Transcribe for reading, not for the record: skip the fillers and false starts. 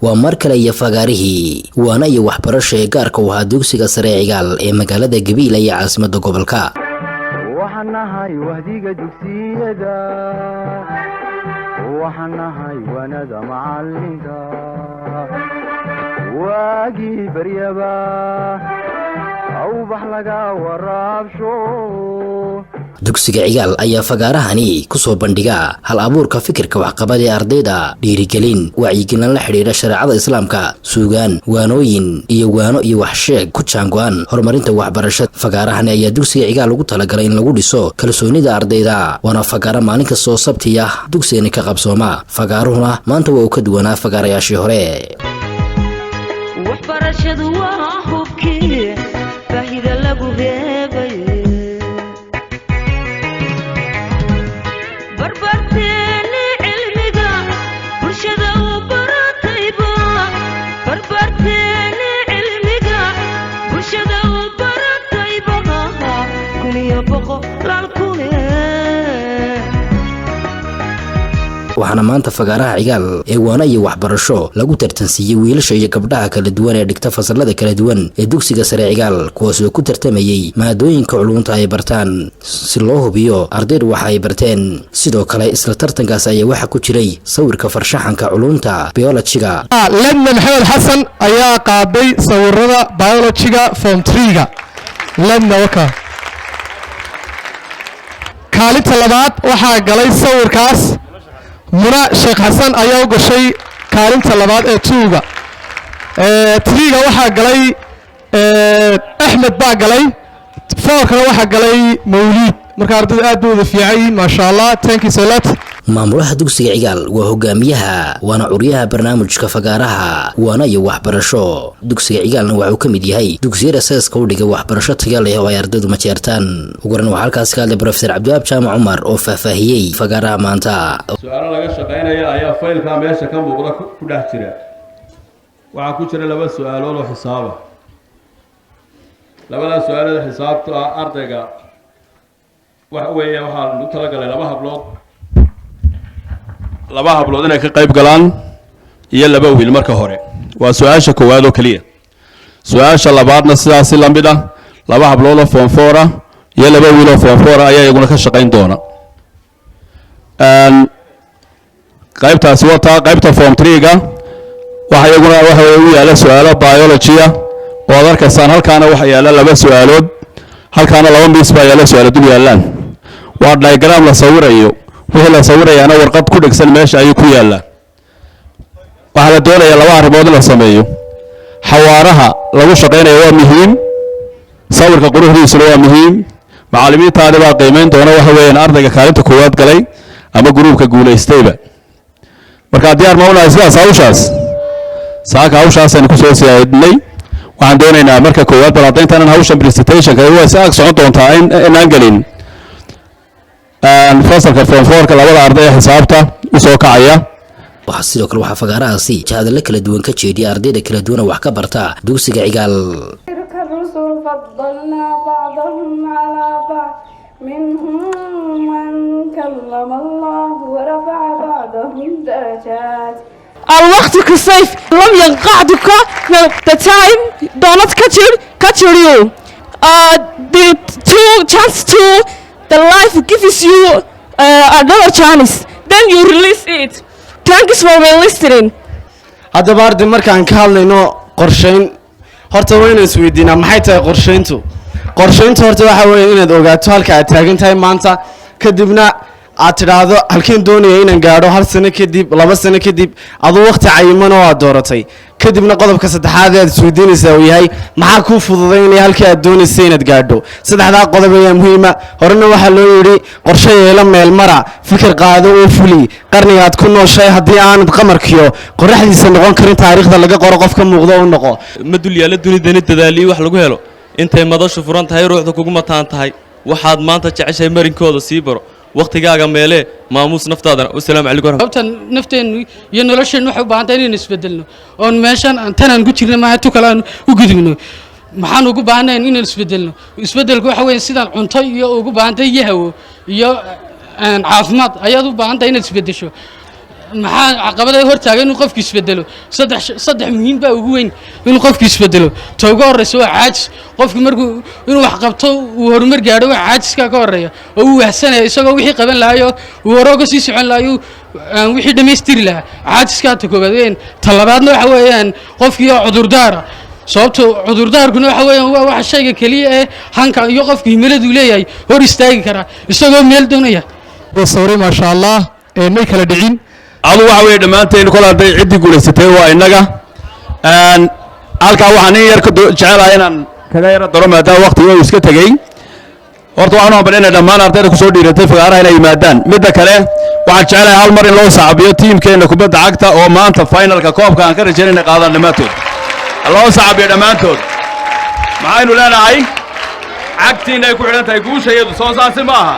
Waa mar kale iyo fagaarihii waana iyo waxbarasho ee gaarka u ahaa dugsiga sare ee Cigaal ee magaalada Gabiila iyo caasimadda gobolka. Waxaan nahay wahdiga dugsiyada, waxaan nahay waanada macalinka, waagii baryaba awbax laga waraabsho. Dugsiga Cigaal ayaa fagaarahani ku soo bandhiga hal abuurka fikirka waxqabad ee ardayda, dhiirigelin, wacyigelin la xidhiidha shareecada Islaamka, suugaan, waanooyin iyo waano iyo waxsheeg ku jaango-an horumarinta waxbarashada. Fagaarahani ayaa dugsiga Cigaal ugu talagalay in lagu dhiso kalsoonida ardayda, waana fagaaro maalin kastoo Sabti ah dugsigani ka qabsooma. Fagaaruhuna maanta waa uu ka duwanaa fagaarayaashii hore. Waxbarashadu waa hubkii baahida lagu reebay, barbarteeni cilmiga bulshada u baratayba, barbarteeni cilmiga bulshada u baratayba, 1001 kune. Waxaana maanta fagaaraha Cigaal ee waana iyo waxbarasho lagu tartansiiyey wiilasha iyo gabdhaha kala duwan ee dhigta fasalada kala duwan ee dugsiga sare Cigaal, kuwaas oo ku tartamayey maadooyinka culunta ay bartaan si loo hubiyo ardaydu waxa ay barteen. Sidoo kale isla tartankaas ayaa waxaa ku jiray sawirka farshaxanka culunta biolojiga. Ledna Maxamed Xasan ayaa qaaday sawirada biologyga form 3-ga. Ledna waka. Kaalinta labaad waxaa galay sawirkaas, Muna Sheekh Xasan ayaa u gashay kaalinta labaad ee 2-ga. 3-ga waxaa galay Axmed baa galay, 4-kana waxaa galay Mawliid. Marka ardayda aad bay wada fiican yihiin, maasha Allah. Thank you so lot. Maamulaha dugsiga Cigaal waa hogaamiyaha waana curyaha barnaamijka fagaaraha waana iyo waxbarasho. Dugsiga Cigaalna waxuu ka mid yahay dugsiyada seeska u dhigay waxbarasho tayo leh oo ay ardaydu majeertaan. Ugu horan waxaa halkaasi ka hadlay Professor Cabdiwahaab Jaamac Cumar oo faahfaahiyey fagaaraha maanta. Su-aalo laga shaqaynaya ayaa faylkaa meesha ka muuqda ku dhex jira. Waxaa ku jira laba su-aalood oo xisaaba. Labadaas su-aalood xisaabta ah ardayga waxa weeye waxaa lagu talagalay laba hablood inay ka qayb galaan iyo laba wiil. Marka hore waa su-aasha koowaad oo keliya. Su-aasha labaadna sidaasi la mid ah, laba hablood oo form 4 ah iyo laba wiil oo form 4 ah ayaa iyaguna ka shaqayn doona. Qaybtaasi wataa. Qaybta form 3-ga waxa iyaguna waxa u yaalla su-aalo biology-a oo aad arkaysaan. Halkaana waxa yaalla laba su-aalood, halkaana laba miis baa yaalla, su-aalo dul yaallaan. Waa diagram la sawirayo, wixii la sawirayaana warqad ku dhegsan meesha ayuu ku yaallaa. Waxaa la doonayaa laba arrimood in la sameeyo: xawaaraha lagu shaqaynayo waa muhiim, sawirka quruxdiisuna waa muhiim. Macallimiintaadi baa qiimeyn doona waxa weeyaan ardayga kaalinta koowaad galay ama gruubka guulaystayba. Markaa diyaar ma unahay sidaas hawshaas? Saaka hawshaasaynu kusoo siyaadnay. Waxaan doonaynaa marka koowaad bal hadda intaanan hawshan presentationka waa si ag socon doontaa in inaan gelin fasalka form 4-ka labada arday ee xisaabta usoo kacaya. Waxaa sidoo kale waxaa fagaarahaasi jahadallo kala duwan ka jeediyay ardayda kala duwana wax ka barta dugsiga Cigaal. تلك الرسل فضلنا بعضهم على بعض، منهم من كلم الله ورفع بعضهم درجات. الوقت كالسيف لم ينقعدك. The time do not catch you. The two chance to the life gives you another chance, then you release it. Thanks for listening. Haddaba arday, markaan ka hadlayno qorshayn, horta waa inaan isweydiinaa maxay tahay qorshayntu. Qorshayntu horta waxa weeye inaad ogaato halka aad taagan tahay maanta, kadibna aad tidhaahdo halkeen doonaya inaan gaadho hal sano kadib, 2 sano kadib, aduu waqti cayiman oo aad dooratay. Kadibna qodobka saddexaad ee aad isweydiinaysaa uu yahay maxaa kuu fududaynaya halkii aad doonaysay inaad gaadho. Saddexdaa qodob ayaa muhiima. Horena waxaa loo yidhi: qorshe yeelo, meel mara, fikir qaado oo fuli. Qarniga aad ku nooshahay haddii aanad qamarkiyo qoraxdiisa noqon karin, taariikhda laga qoro qof ka muuqdo u noqo. Ma dul yaalla dunidani dadaaliyi wax lagu helo. Intay madashu furan tahay, ruuxda kugu mataan tahay, waxaad maanta jeceshahay marinkooda sii baro, wakhtigaaga meelee, maamuus naftaadana. Wasalaamu calaykum waraxmat. Sababtan nafteennu iyo nolosheennu waxay u baahan tahay inaynu isbedelno oon meeshan aan tanaan ku jirna maaha tu kale aan u gudubno. Maxaan ugu baahanayn inaynu isbedelno? Isbedelku waxa weeye sidaan cunto iyo ugu baahantahay iyo hawo iyo caafimaad ayaad u baahan tahay inaad isbedesho. Maxaa caqabada hortaagan inuu qofku isbedelo? Saddex muhiim baa ugu weyn inuu qofku isbedelo. Ta ugu horreysa waa caajis. Qofku markuu inuu wax qabto, uu horumar gaadho, waa caajiska ka horreeya oo uu wahsanaya isagoo wixii qaban lahayo, uu hore uga sii socon lahayo, wixii dhammaystiri lahaa. Caajiskaa ta koowaad weyn. Ta labaadna waxa weeyaan qofkii oo cudurdaara, sababto cudurdaarkuna waxa weeyaan waa waxa shayga keliya ee hanka iyo qofka himiladuu leeyahay hor istaagi karaa isagoo meel doonaya. Sawray, maasha Allah, may kala dhicin. Adu waxa weeye dhammaanteen kol hadday ciddii guulaysatay waa innaga. Halkaa waxaan in yar ka jecelahay inaan kaga yaro daro, maadaama waqtiga uu iska tegey. Horta waxaan u hambalyaynaya dhammaan ardayda kusoo dhiiratay fagaaraha inay yimaadaan. Midda kale, waxaan jecelahay hal mar in loo sacabiyo tiimkeenna kubadda cagta oo maanta finalka koobka aan ka rajaynayna inay qaadaan. Dhammaantood loo sacabiyo dhammaantood. Maxaynu leenahay? Cagtiina ay ku xidhan tahay guusha iyadu, soo saasi ma aha?